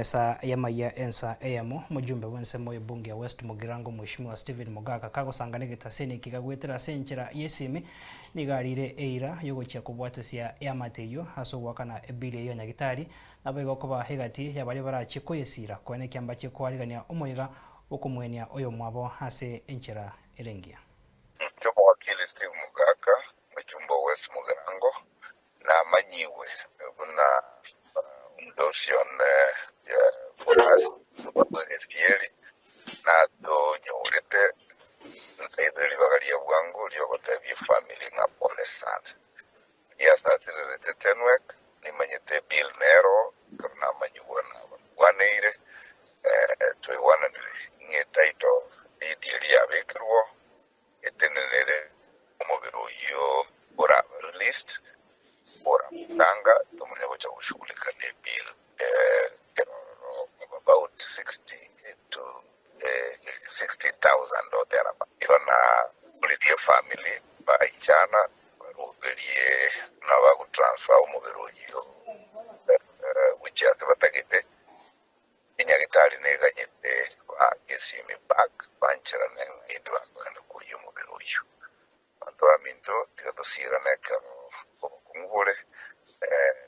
Emesa y'amayia ensa eyemo, omojumbe bw'ensemo y'ebunge ya West Mugirango Mheshimiwa Stephen Mogaka kagosangana egetaseni eke gagoetera ase enchera y'esimi nigo arire eira y'ogochia kobwatesia eamate eyio ase ogoakana ebili eyio ya nyagitari naboigo okoba egati ya baria barachie koyesira koenekia mbachie koarigania omoyega bw'okomwenia oyomwabo ase enchera ere engiya. Inche omowakili Steve Mogaka, omojumbe o West Mugirango, Namanyigwe buna omodosi one Boasi bw'Egesieri natonyorete ntairire ribaga ria bwango ri'ogotebia efamiri ng'a pole sana. Riasasirerete Tenwek, nimanyete ebill nero, ekero namanyigwa nabakwaneire, twaigwananire ng'a etitle deed eria yabekirwe oo, etenenere omobere oyio orabe released oramotanga tomanye gocha goshughulika ne bill ere ororo of about 60 to 60,000 or thereabout. Igo naboririe efamily baichana baroberie buna bagotransfer omobere oyio gochia ase batagete. Enyagitari neganyete baake esimi back bancherane ng'a indi bakogenda koyia omobere oyio. Abanto baminto tiga tosirane ekero obokong'u bore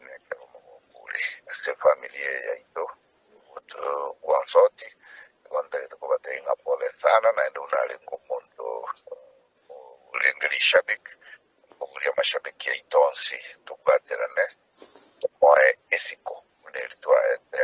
na ekero omogoko ore ase efamiri eye yaito bwonsoti. Igo ntagete kobatebia ng'a pole sana naende buna arenge omonto orenge rishabik, nkoboria amashabiki aito onsi tobwaterane tomoe esiko buna eri twaete.